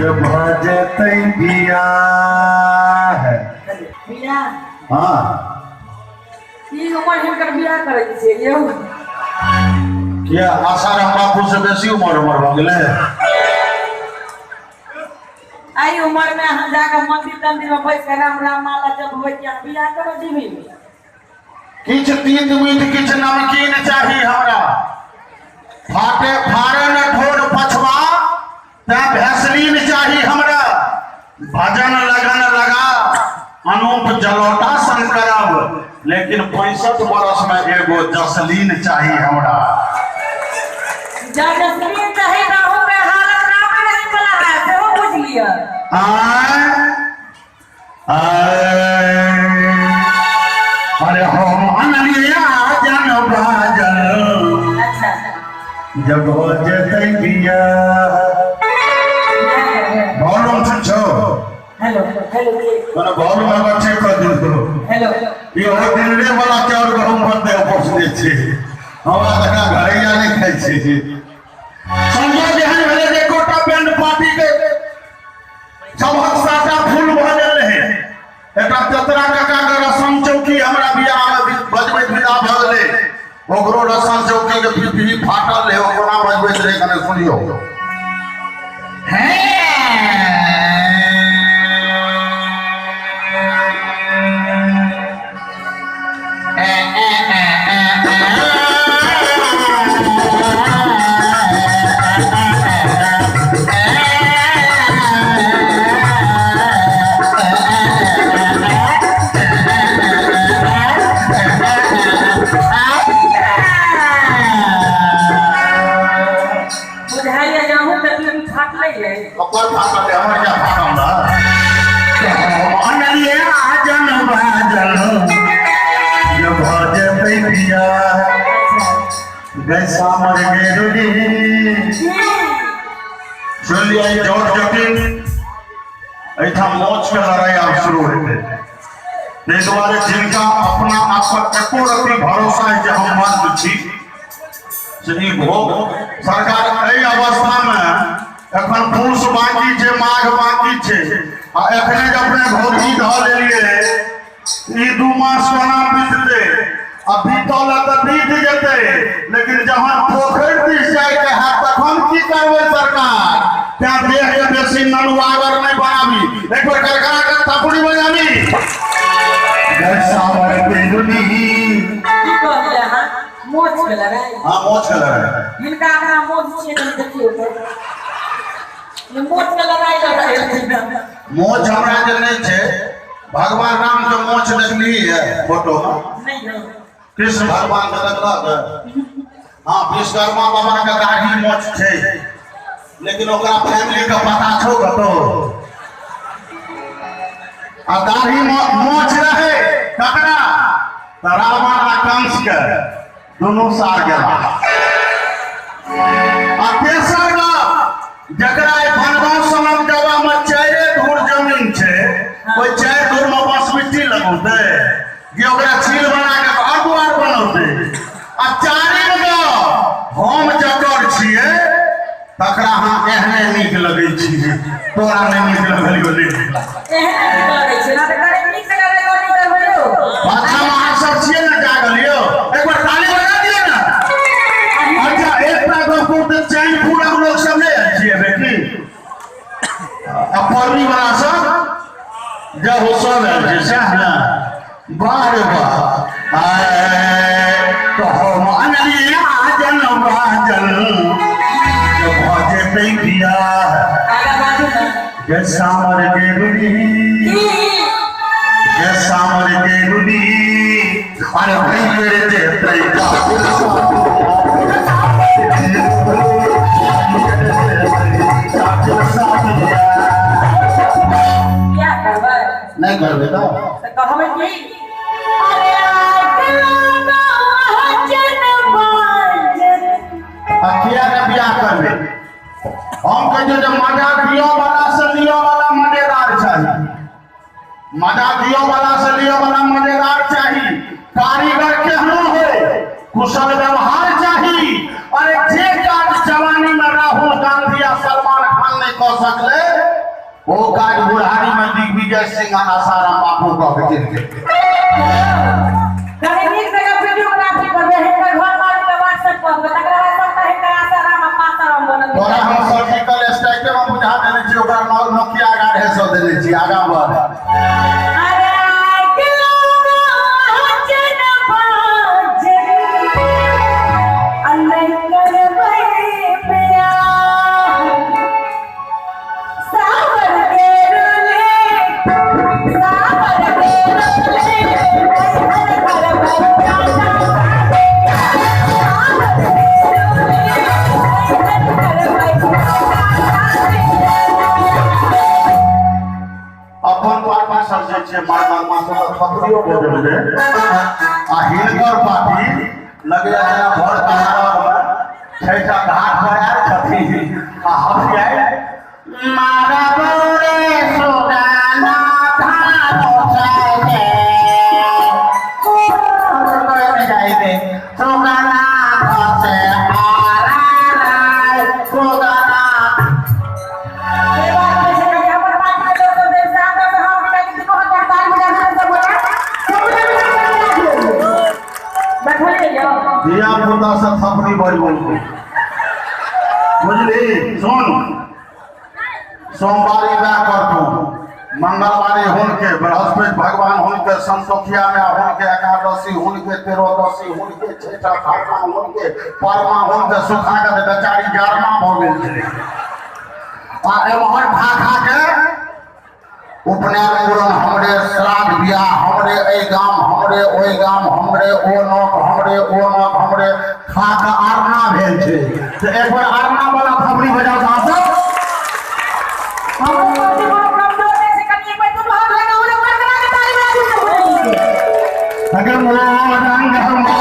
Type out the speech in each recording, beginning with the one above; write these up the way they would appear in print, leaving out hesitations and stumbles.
जे भऽ जेतै बियाह। बियाह? हाँ। ई उमर हिनकर बियाह करै छियै यौ? किया, आसाराम बापू से बेसी उमर हमर भऽ गेलै? एहि उमर में अहाँ जाके मंदिर तंदिर में बैस के राम राम माला जपबै कि अहाँ बियाह करो जीवी? किछु तीत मीठ किछु नमकीन चाही हमरा। फाटे फाड़े न ठोर पछवा तैं भैसलीन चाही हमरा। भजन लगन लगा अनूप जलौटा सन करब, लेकिन 65 बरस में एगो जसलीन चाही हमरा। जा जसलीन चाही ताहू में हालत राम रहीम वाला है, सेहो बुझि लिअ। आय आय, अरे हम अनलिया जन बाजल। अच्छा। जब हो जेतै बियाह। वॉल्यूम ठीक छौ? Hello hello. मने वॉल्यूम अगर ठीक कर दियौ। हेलो। ई हो दिल्ली वाला चाउर गहूम बनतै पोसने छी, हमरा तकरा घरैया नहि खाइ छी। संजोग एहन भेलै जे एकोटा बैंड पार्टी के सबहक साटा फूल भऽ गेल रहै। एकटा तेतरा काका के रसम चौकी हमरा बियाह में बजबैत विदा भऽ गेलै। ओकरो रसम चौकी के पीपी फाटल रहै, ओ कोना बजबैत रहै कने सुनियौ। बुझाइए जे अहूँके दिल फाटलै यै। ओकर फाटल रहै, हमर क्या फाटल रहै? अनलियै आजन बाजल जे भऽ जेतै बियाह। गै सामर गेरुली, सुन लिअ, ई जोट जटिन एहिठाम मोछ के लड़ाई आब शुरू हेतै। ताहि दुआरे जिनका अपना आप पर एको रत्ती भरोसा है जे हम मर्द छी, से ई भोग सरकार एहि अवस्था में एखन पूस बाकी छै, माघ बाकी छै, आ एखने जे अपने घोघी धऽ लेलियै, ई 2 मास कोना बीततै? आ बीतल तऽ बीत जेतै, लेकिन जहन पोखरि दिस जायके हैत तखन की करबै सरकार? तें देह के बेसी ननुआगर नहि बनाबी। एक बेर करकरा के थपड़ी बजाबी। जय सावर बेरुनी। की कहलियै अहाँ, मोछ के लड़ाई? हाँ, मोछ के लड़ाई। हिनका अपना मोछ छियै, कनि देखियौ तऽ ई मोछ के लड़ाई लड़ाई। मोछ हमरा जे नहि छै। भगवान राम के मोछ देखली है फोटो में? नहीं नहीं। कृष्ण भगवान के देखलक? हाँ, विश्वकर्मा बाबा के दाढ़ी मोछ छै, लेकिन ओकरा फैमिली के पता छौ कतौ? आ दाढ़ी मोछ रहे ककरा? तऽ रावण आ कंस के, दुनू सार गेला। आ तेसर गप, जकरा एहि बनगाँव सनक जगह में 4 धूर जमीन छै, ओहि 4 धूर में बसमिट्टी लगौतै कि ओकरा छील बना के घर दुआर बनौतै? आ चारिम गप, हम जकर छियै तकरा हम एहने नीक लगै छियै, तोरा नहि नीक लगल? नहि नीक लागल। एहने नीक लगै छै ना तऽ करें, नीक से रिकॉर्डिंग करबै यौ। अच्छा, अहाँ सब छियै ने जागल यौ? एक बार ताली बजा दियौ ने। अच्छा, एकटा गप कहू तऽ चैनपुरक लोक सब नहि आयल छियै बेटी आ पौड़ी वाला सब? जब हो सब आयल छै, सएह ने? वाह रे वाह। आय, तऽ हम अनलियै आजन बाजल जे भऽ जेतै बियाह। आगाँ बाजू ने। जे सामर गेरुनी की? जे सामर गेरुनी, अरे भैर जेतै। क्या करबै? नहि करबै तऽ तऽ कहबै की, अरे आइ जन बाजल। आ किया ने बियाह करबै? हम कहै छियै जे मजा दिअ वाला से लिअ वाला मजेदार चाही, मजा दिअ वाला से लिअ वाला मजेदार चाही। कारीगर केहनो हो, कुशल व्यवहार चाही। अरे, जे काज जवानी में राहुल गांधी या सलमान खान नहीं कऽ सकले, ओ काज बुढ़ारी में दिग्विजय सिंह आ आसाराम बापू कऽ के चलि गेल। कहीं नीक जगह वीडियोग्राफी करबै, हिनकर घर मारू के व्हाट्सएप पर देबै, तकरा बाद सबटा हिनकर आसाराम आ पासाराम बनल। तोरा हम सर्जिकल स्ट्राइके में बुझा देने छी, ओकरा नोकिया 1100 देने छी, आगाँ बढ़। अरे आइ लोग जन बाजे अल्लाह करबै प्यार सावर के रोले, सावर के रोले, हर घर भर काटा सावर के रोले, हर घर भर काटा। अपन पार्टी सब जे छै मर्दाना सब तऽ थपड़ियो बजबै आ हिनकर पार्टी लगैया जेना भर पहाड़मे छठा घाट पर आयल छथिन आ हफियाइ मारबो रे सुगाना धानो जाइबे जाइबे सुगाना धसे हारा राय सुगाना। से बात नहि छै, कनि अपन पार्टी के लोक सब देव साथ से हम कनि बहुत ताली बजा के सब गोटा सब गोटा बैठल रहियौ। धिया पुता से थपड़ी बजबौ, बुझली? सुन, सोमवारी वएह करतौ, मंगलवारी हुनके, बृहस्पति भगवान हुनके, संतोखिया में हुनके, एकादशी हुनके, तेरोदशी हुनके, छठा खरना हुनके, परमा हुनके, सुखा के तऽ बेचारी जारमा भऽ गेल छलै आ एम्हर खा खा के उपनयन मुड़न हमरे, श्राद्ध बियाह हमरे, एहि गाम हमरे, ओहि गाम हमरे, ओ नौक हमरे, ओ नौक हमरे, खा के आरना भेल छै। तऽ एक बेर आरना वाला थपड़ी बजाउ तऽ अहाँ सब। हमरो पार्टी कोनो कमजोर नहि छै, कनि एक बेर दुनू हाथ लगाउ ने, बड़बड़ा के ताली बजा दियौ सब गोटे। अगर मोर रंग मोर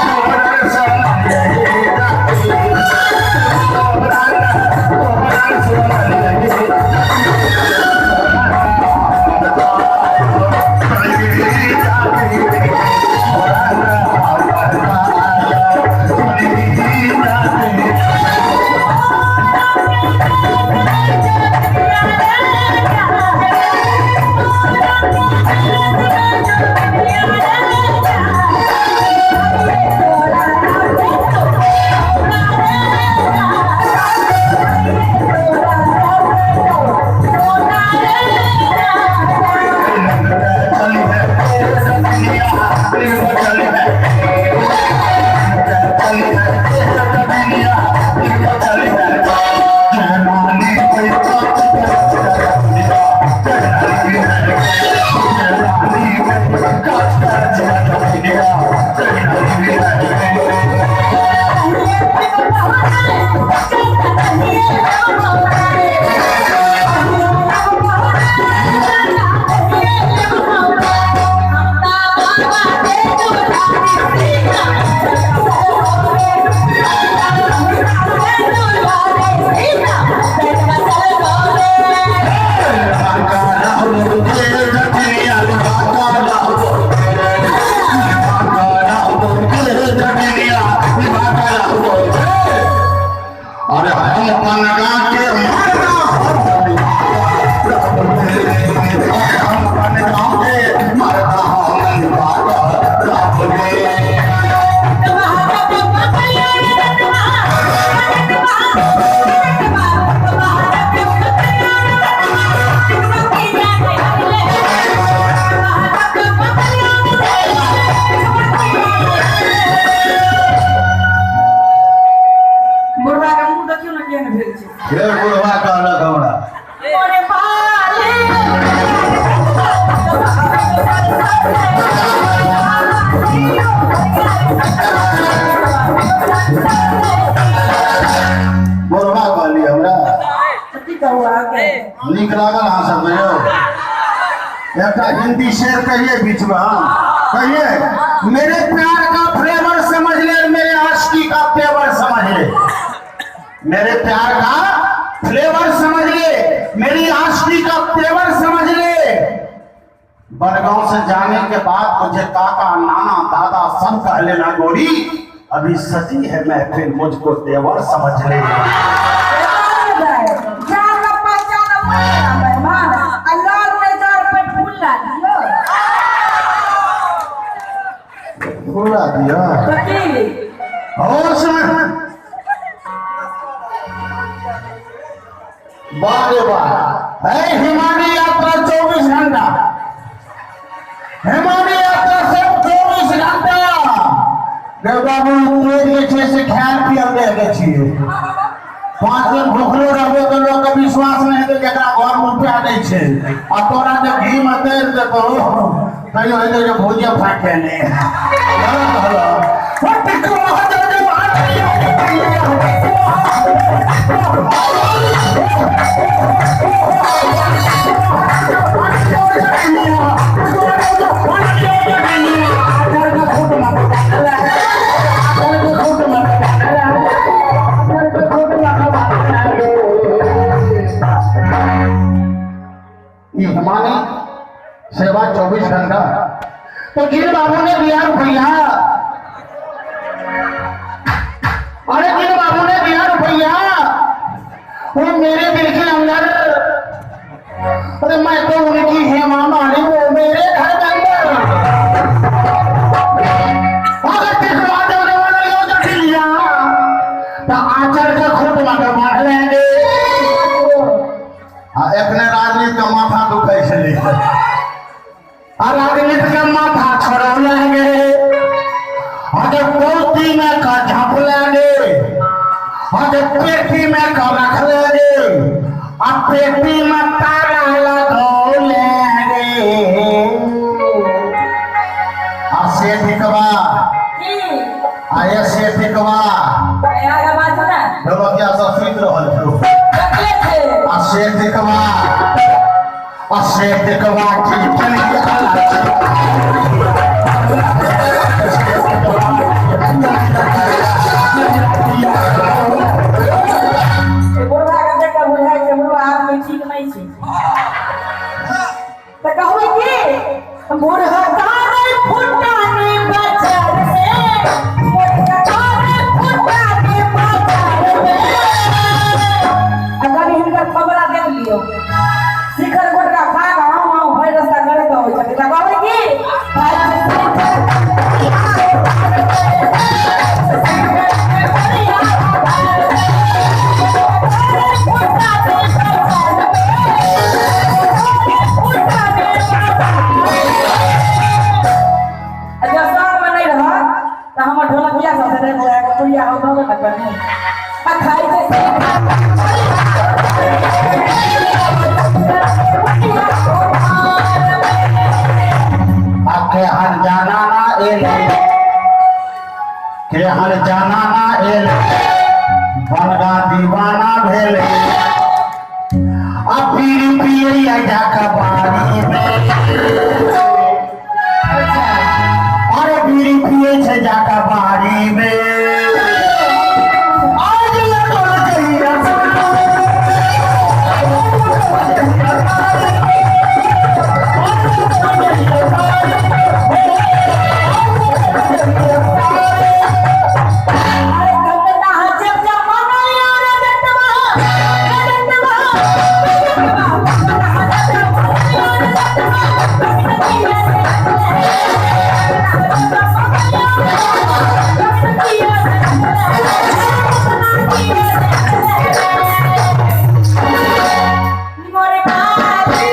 अरे हम बनगा के मरदा, हम बनगा के मरदा, हम बुढ़वा के मुंह देखियौ ने केहन भेल छै। फेर बुढ़वा कहलक हमरा। मोरे बाले बुढ़वा कहली हमरा। की कहू अहाँके? नीक लागल अहाँ सबके यौ? एकटा हिंदी शेर कहिए बीच में, हम कहिए, मेरे प्यार का फ्लेवर समझ ले, मेरे आशिकी का तेवर समझ ले, मेरे प्यार का फ्लेवर समझ ले, मेरी आशिकी का तेवर समझ ले, बड़गांव से जाने के बाद मुझे काका नाना दादा सब कह लेना, गोरी अभी सजी है महफिल, मुझको तेवर समझ ले। दिया। तऽ की? होश में। वाह रे वाह, है हिमानी यात्रा 24 घंटा, हिमानी यात्रा सिर्फ 24 घंटा। रे बाबू तेज जे छै से खायल पियल दे के छियै। 5 दिन भूखलो रहबो तऽ लोक के विश्वास नहि हेतै जकरा घर मे रुपया दै छै, आ तोरा जे घी मे तैर देतौ तैयो हेतै जे भुजिया फाटि ने। ई हिमानी सेवा 24 घंटा। तो गिर बाबू ने दिया रुपया, अरे गिर बाबू ने दिया रुपया, वो मेरे दिल के अंदर, अरे मैं तो उनकी हेमा माली, वो मेरे घर के अंदर। अगर टिकवा देने वाला यो जटिलिया तो आचर के खुद मगर मार लेंगे। आ एखने राजनीति के माथा दुखै छलै, आ राजनीति के माथा छोड़ौ लेंगे, अरे पोती में का झाँप लेंगे, अरे पेटी में का रख लेंगे, आ पेटी में तारा लगो लेंगे। आ से ठिकवा की? आ ये से ठिकवा। आगा बाजू ना। ढोलकिया सब सुति रहल छौ। ककले छै? आ से ठिकवा, आ से ठिकवा की चलिया। ए बुढ़वा के देख कऽ बुझाइ छै बुढ़वा आदमी ठीक नहि छै। तऽ कहबै की बुढ़वा तारे फुटानी बाजार में, बुढ़वा तारे फुटानी बाजार में। आ कनि हिनकर खबरा देख लियौ, शिखर गुटका खा कऽ आउ आउ भरि रस्ता करैत अबै छथिन। तऽ कहबै की जब संगमे नहि रहत तऽ हमर ढोलकिया सब से देख जाए पुड़िया हम धोबे न कनी आ खाइ छै से। आ केहन जाना ना एलै, केहन जाना ना एलै, बनगा दीवाना भेलै, आ पीरी पियैया जाके बाड़ी में, अरे बीड़ी पियै छै जाके बाड़ी में। आज लगल कहिया अरे कंगना जब जब मनोया रे जटवा रे जटवा रे जटवा, कंगना जब मनोया रे जटवा, मोरे काली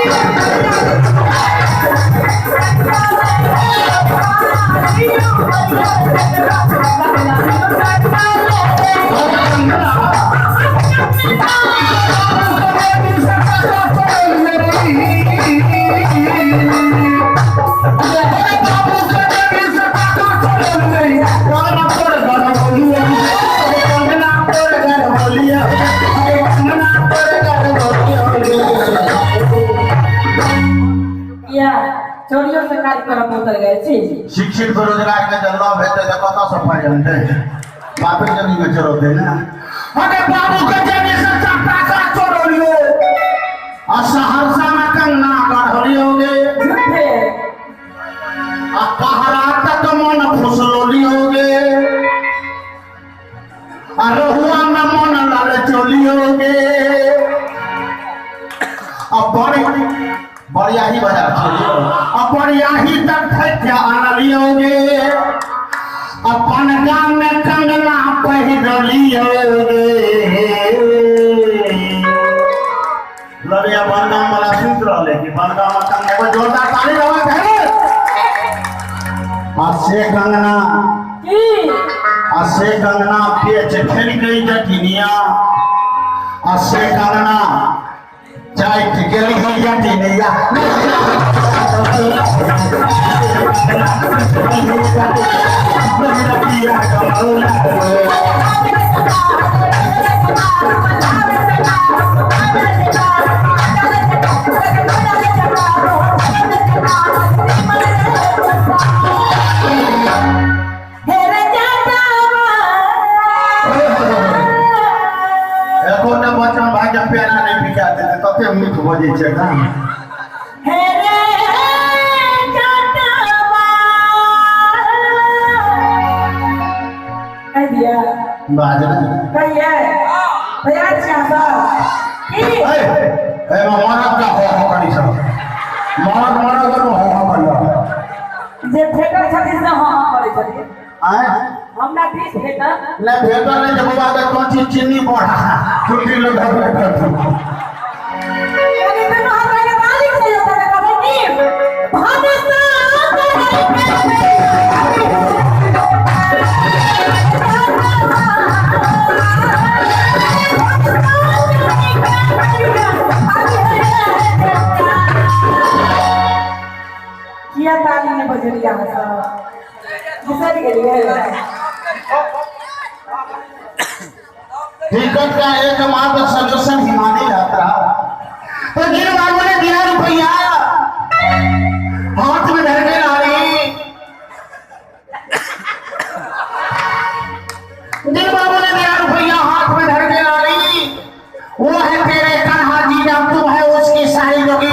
या चोरियो से कार्यक्रम उतर गए छी। शिक्षित बेरोजगार के जब लव हेतै तऽ कतऽ से पाइ अनतै? बापे जमीन में चोरौतै ने। अरे बाबू के जमीन से टाका चोरौलियो, आ सहरसा में कंगना गढ़लियो गे, झूठे। आ कहरा तक मन फुसलोलियो गे, आ रहुआ में मन लाल चोलियो गे, आ बड़ी बड़ियाही बाजार चलियो, आ बड़ियाही तक ठैठिया आनलियो गे, अपन गाम में कंगना पहिरलियो रे। लड़िया बनगाम वाला सुति रहलै कि बनगाम में कंगना, एगो जोरदार ताली रहबाक चाही। आ से कंगना की आ से कंगना बेच खेलकै जटिनिया, आ से कंगना चाटि गेली जटिनिया। एकोटा बच्चा भाई के पेड़ा नहि बिका देतै, तते मीठ बजै छै गाम। बाज ने। एहिमे मरद का हो हो करी सब, मरद मरद हो हो करियो। जे भेटल छथिन से हाँ हाँ करै छथिन। आँय? हमरा दिस भेटल नहि भेटल नहि जे बौआ के कोन चीज चीनी बढ़ा छुट्टी लग भेटल। कनि दुनू हाथ लगा ताली बजैयौ, तखन कहबै की भनसा। किया ताली नहि बजेलियै अहाँ सब? बिसरि गेलियै? टिकट का एकमात्र सॉल्यूशन हिमालय यात्रा। तो जिन बाबू ने दिया रुपया हाथ में धर के लाली, जिन बाबू ने दिया रुपया हाथ में धर के लाली, वो है तेरे कन्हा जी, जब तू है उसकी सारी जोगी।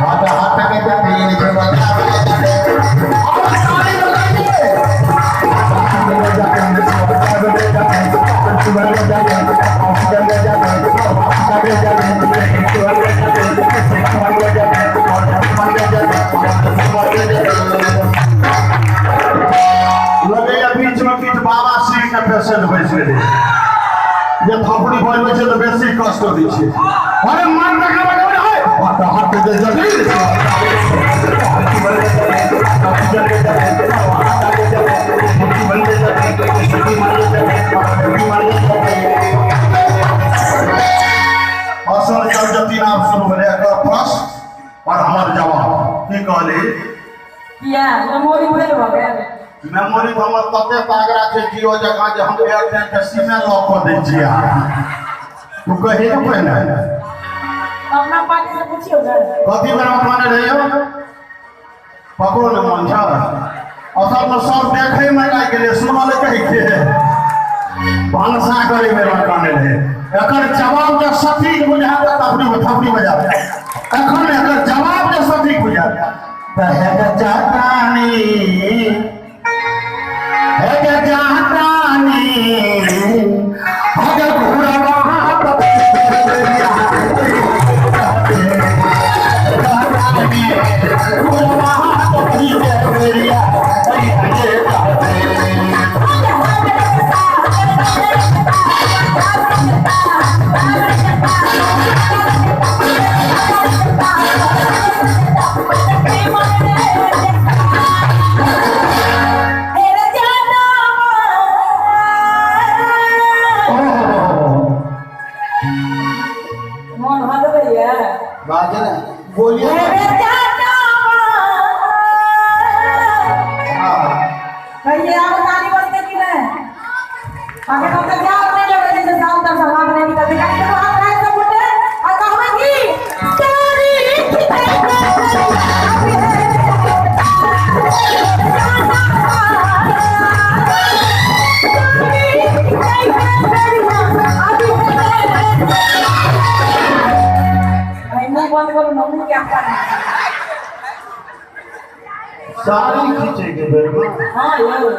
हाथ हाथ के जमीन जो और सारी जोगी। लगैया बीच में बीच बाबा सिंह के पेशेंट बैस गेलै, जे थपड़ी बजबै छै तऽ बेसी कष्ट दै छै। अरे मन रखा बजबै है, हाथ हाथ दे जमीन। असल जब जतीन आब शुरू भेलै, एकर प्रश्न और हमर जवाब। की कहली? किया मेमोरी फेल भऽ गेल? मेमोरी तऽ हमर तते तागड़ा छै जियो जकाँ जे हम एयरटेल के सिमे लॉक कऽ दै छियै। तू कही ने पहिने। अपना पार्टी से पूछियौ ने। कथी बेर कहने रहियौ? पकड़ो ने मन छ। असल में सब देखै में लागि गेलै, सुनल कहै के भनसा करै बेर में कहने रहे, एकर जवाब जे सटीक बुझायत तऽ थपड़ी थपड़ी बजाबै। एखन एकर जवाब जे सटीक बुझायत तऽ हे जातानी, हे जातानी, अगर घुरवा। मोन हदबैया। बाजे ने, बोलिए। कहिए, आब ताली बजते कि नहि? आगे हम तऽ जाब नहि लगै छै, साल तक हाथ नहि निकलते। कनि ककरो हाथ राखि सब गोटे आ कहबै की सारी। मुँह बंद करू ने, मुँह के आकार। साड़ी खींचे के बेर में? हाँ यौ।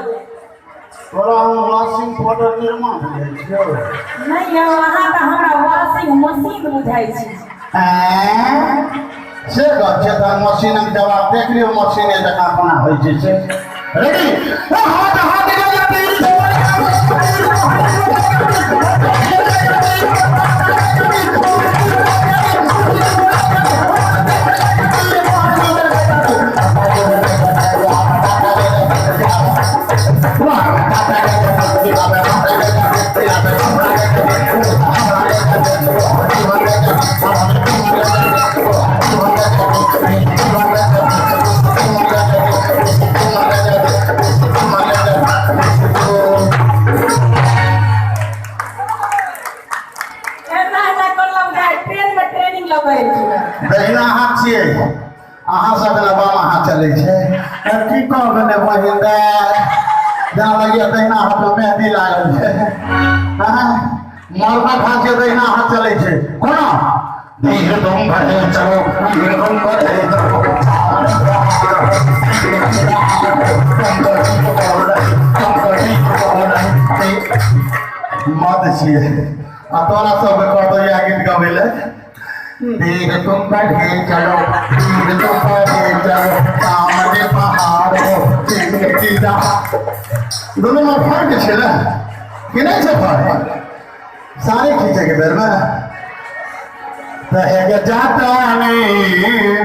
तोरा हम वॉशिंग पाउडर निरमा बुझाइ छियौ? नहि यौ, अहाँ तऽ हमरा वॉशिंग मशीन बुझाइ छी। आँय? से गप छै। तहन मशीनक जवाब देख लियौ, मशीने जकाँ कोना होइ छै से। रेडी? हाथ हाथ। एना एना करलम जाय ट्रेन में ट्रेनिंग लगै छै। दहिना हाथ छियै अहाँ सब ने, बामा हाथ चलै छै। की कहबै ने बहिन दाय, जेना लगिए दहिना हाथमे मेहदी लागल छै। हाँ, मर्दक हाथ छै, दहिना हाथ चलै छै। कोना धीर तुम बढ़े चलो, धीर तुम बढ़े चलो। मत छियै आ तोरा सबके कहतौ इएह गीत गबै लए, धीर तुम बढ़े चलो, धीर तुम बढ़े चलो, सामने पहाड़ हो तीर की राह। दुनू में फर्क छै ने कि नहि छै फर्क? साड़ी खींचे के बेर में तऽ हे जाता नहीं।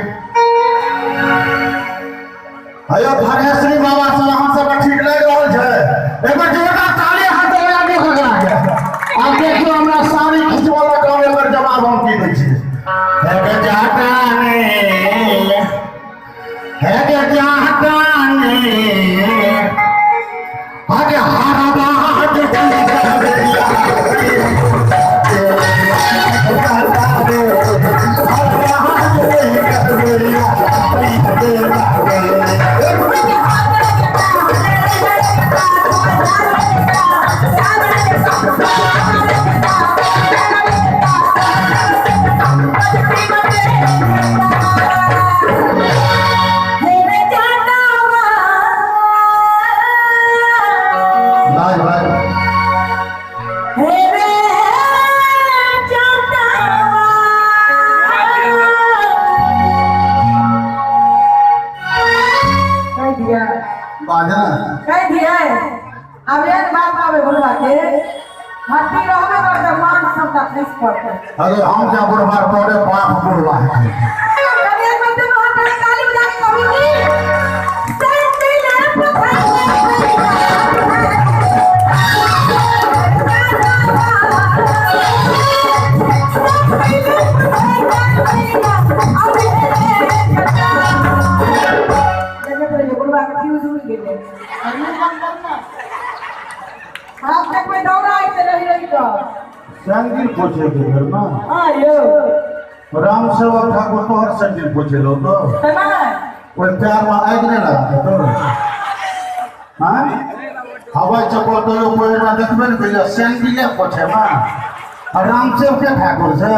अयो धनेश्वरी बाबा सब, अहाँ सब ठीक लागि रहल छै? एक बेर जोरदार ताली हाथ लगा दियौ ककरा के। आब देखियौ हमरा साड़ी खिंचवला काम, एकर जवाब हम की दै छियै। हे गे जाता नहीं, हे गे जाता नहीं, अरे हरा बात। भाई भाई। बाजना। कह दिया अब एक बात आवे बुढ़वा के हड्डी रहबे करते, मान सबटा खसि पड़तै। अरे हम क्या बुढ़वा, तोरे बाप बुढ़वा है। कभी एक बार दुनू हाथ में ताली बजा के कभी की हाथ देखबै दौड़ा रही रही कऽ। सैंडिल पोछे के घर में। हाँ यौ। राम सेवक ठाकुर तोहर सैंडिल पोछे लो तो तेना ओहि पैर में आगि नहीं लगते तो? हाँ, हवाई चप्पल तो पहिरना देखबे ने कहियो, सैंडिले पोछे में आ राम सेवक के ठाकुर से।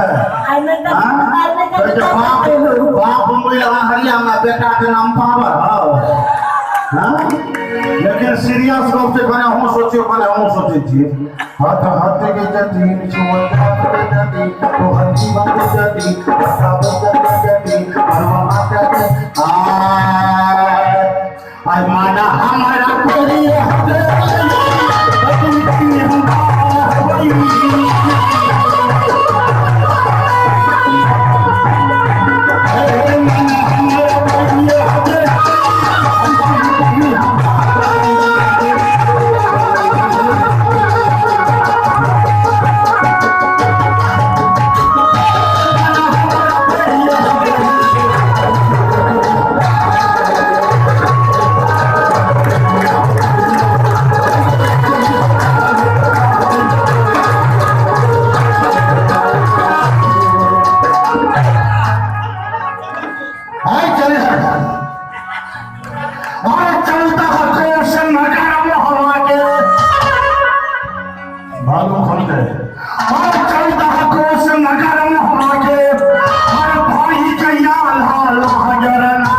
आइने तक हाँ? आइने कहै छै तक बाप बाप मुइल हरिया में बेटा के नाम पावर हौ। हाँ? लेकिन सीरियस गप छै, कने अहूँ सोचियौ, कने हमहूँ सोचै छियै। हथ हथ के जटी छुअल के जटी तो हथी के जटी बताबो के जटी हरवा माता के आ आई माना हमारा कोरी हथे। आय चले अरे चलता है से नगर हवा के भालू खन के। अरे चलता है से नगर हवा के, अरे भाई जया लाल हजरना।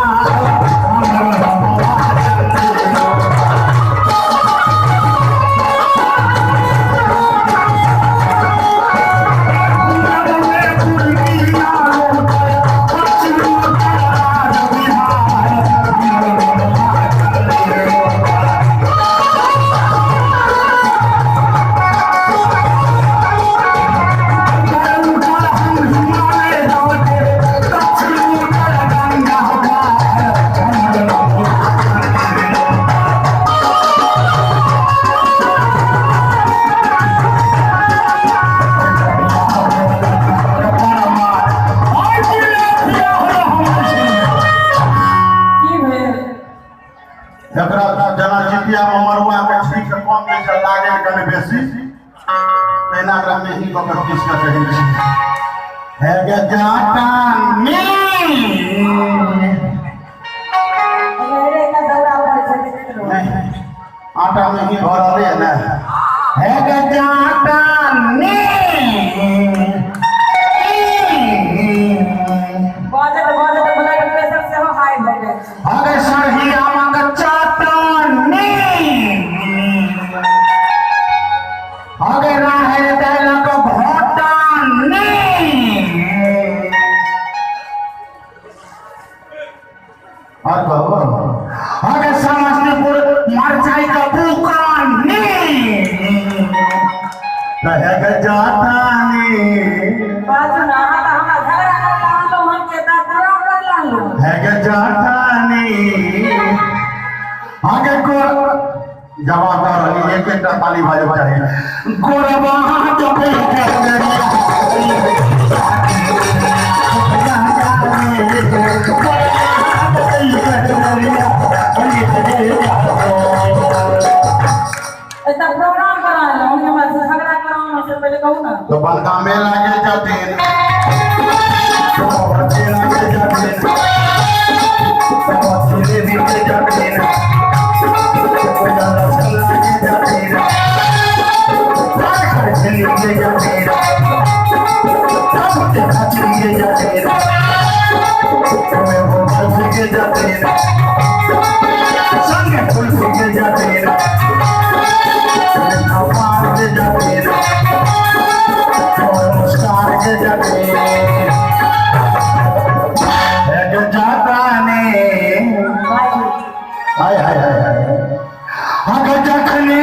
बेसी तहिना एकरा मेही कऽ कऽ पीस कऽ कहै छी हे गे जाटा नी। रे का दौरा पड़ै छै, देखैत रहू। नहि, आटा मेही भऽ रहलै है ने। हे गे जाटा नी। बाजत बाजत ब्लड प्रेशर सेहो हाई भऽ जाइ छै। अरे सरहिया मग चाटनी, अरे राहर देलक घोटानी। और कहो, अरे समस्तीपुर मरचाई का बुकानी रह जातानी। बाजू ना, अहाँ तऽ हमरा झगड़ा करै लए आनलहुँ हन के तऽ प्रोग्राम करै लए आनलहुँ? है जातानी आगे को जवाब दऽ रहली, एक एकटा ताली बाजब चाही। गोरबा जपे एतऽ प्रोग्राम करा एलहुँ हन, हमरा से झगड़ा कराउ से पहिले कहू ने। तो बलगा में लागे जतिन, तो लागे जतिन, देवी के जतिन, लागे जतिन, के जतिन, के जतिन, के जतिन, संगे फूल के जतिन, के जतिन, नमस्कार के जतिन जाता ने। बाजू। हाय हाय हाय हाय, अगर जखने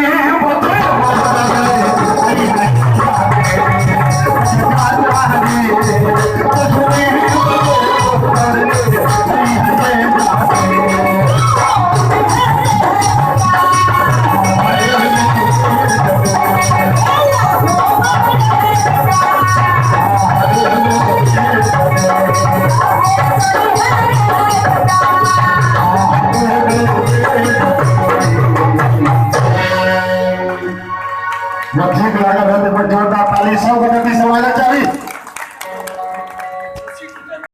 जब ठीक लागल है तो जोरदार ताली सब गोटे समाज चाही।